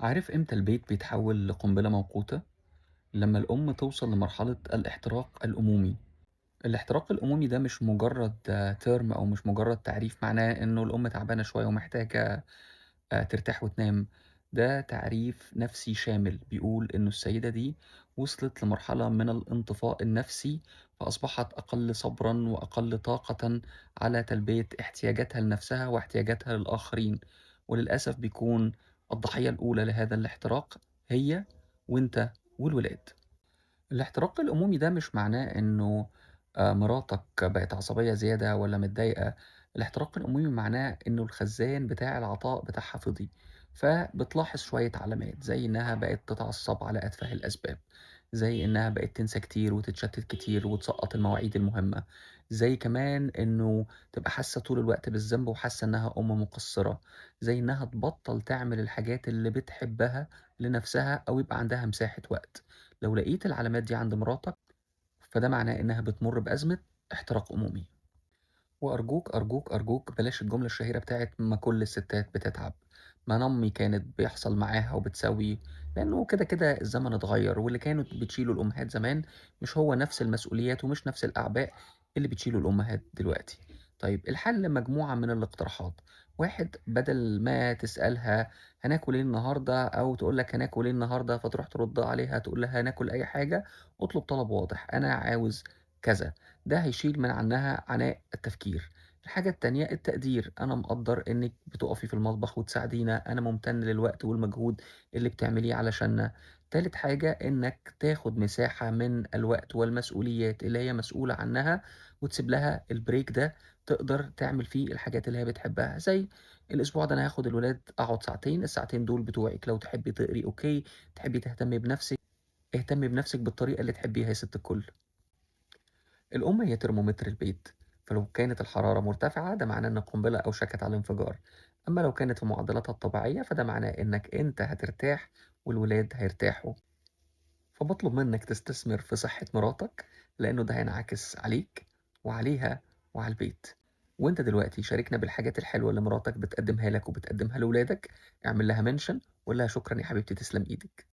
عارف إمتى البيت بيتحول لقنبلة موقوتة؟ لما الأم توصل لمرحلة الاحتراق الأمومي. الاحتراق الأمومي ده مش مجرد term أو مش مجرد تعريف معناه إنه الأم تعبانة شوية ومحتاجة ترتاح وتنام. ده تعريف نفسي شامل بيقول إنه السيدة دي وصلت لمرحلة من الانطفاء النفسي، فأصبحت أقل صبرا وأقل طاقة على تلبية احتياجاتها لنفسها واحتياجاتها للآخرين. وللأسف بيكون الضحية الأولى لهذا الاحتراق هي وانت والولاد. الاحتراق الأمومي ده مش معناه إنه مراتك بقت عصبية زيادة ولا متضايقة. الاحتراق الأمومي معناه إنه الخزان بتاع العطاء بتاعها فضي، فبتلاحظ شوية علامات زي إنها بقت تتعصب على أتفه الأسباب، زي إنها بقت تنسى كتير وتتشتت كتير وتسقط المواعيد المهمة، زي كمان إنه تبقى حاسة طول الوقت بالذنب وحاسة إنها أم مقصرة، زي إنها تبطل تعمل الحاجات اللي بتحبها لنفسها أو يبقى عندها مساحة وقت. لو لقيت العلامات دي عند مراتك فده معناه إنها بتمر بأزمة احتراق أمومي. وأرجوك أرجوك أرجوك بلاش الجملة الشهيرة بتاعت ما كل الستات بتتعب، ما أمي كانت بيحصل معاها وبتسوي، لأنه كده كده الزمن اتغير، واللي كانت بتشيله الأمهات زمان مش هو نفس المسؤوليات ومش نفس الأعباء اللي بتشيله الأمهات دلوقتي. طيب الحل مجموعة من الاقتراحات. واحد، بدل ما تسألها هناكل ايه النهاردة أو تقول لك هناكل ايه النهاردة فتروح ترد عليها تقول لها هناكل أي حاجة، اطلب طلب واضح، أنا عاوز كذا. ده هيشيل من عنها عناء التفكير. الحاجة التانية التقدير، أنا مقدر إنك بتقفي في المطبخ وتساعدينا، أنا ممتن للوقت والمجهود اللي بتعمليه علشاننا. تالت حاجة إنك تاخد مساحة من الوقت والمسؤوليات اللي هي مسؤولة عنها وتسيب لها ال break ده تقدر تعمل فيه الحاجات اللي هي بتحبها، زي الأسبوع ده أنا هاخد الولاد أقعد ساعتين، الساعتين دول بتوعك، لو تحبي تقري okay، تحبي تهتمي بنفسك اهتمي بنفسك بالطريقة اللي تحبيها يا ست الكل. الأم هي ترمومتر البيت، فلو كانت الحرارة مرتفعة ده معناه إن القنبلة أوشكت على الانفجار، أما لو كانت في معدلاتها الطبيعية فده معناه إنك أنت هترتاح والولاد هيرتاحوا. فبطلب منك تستثمر في صحة مراتك لأنه ده هينعكس عليك وعليها وعلى البيت. وانت دلوقتي شاركنا بالحاجات الحلوة اللي مراتك بتقدمها لك وبتقدمها لولادك، اعمل لها mention وقول لها شكرا يا حبيبتي تسلم ايدك.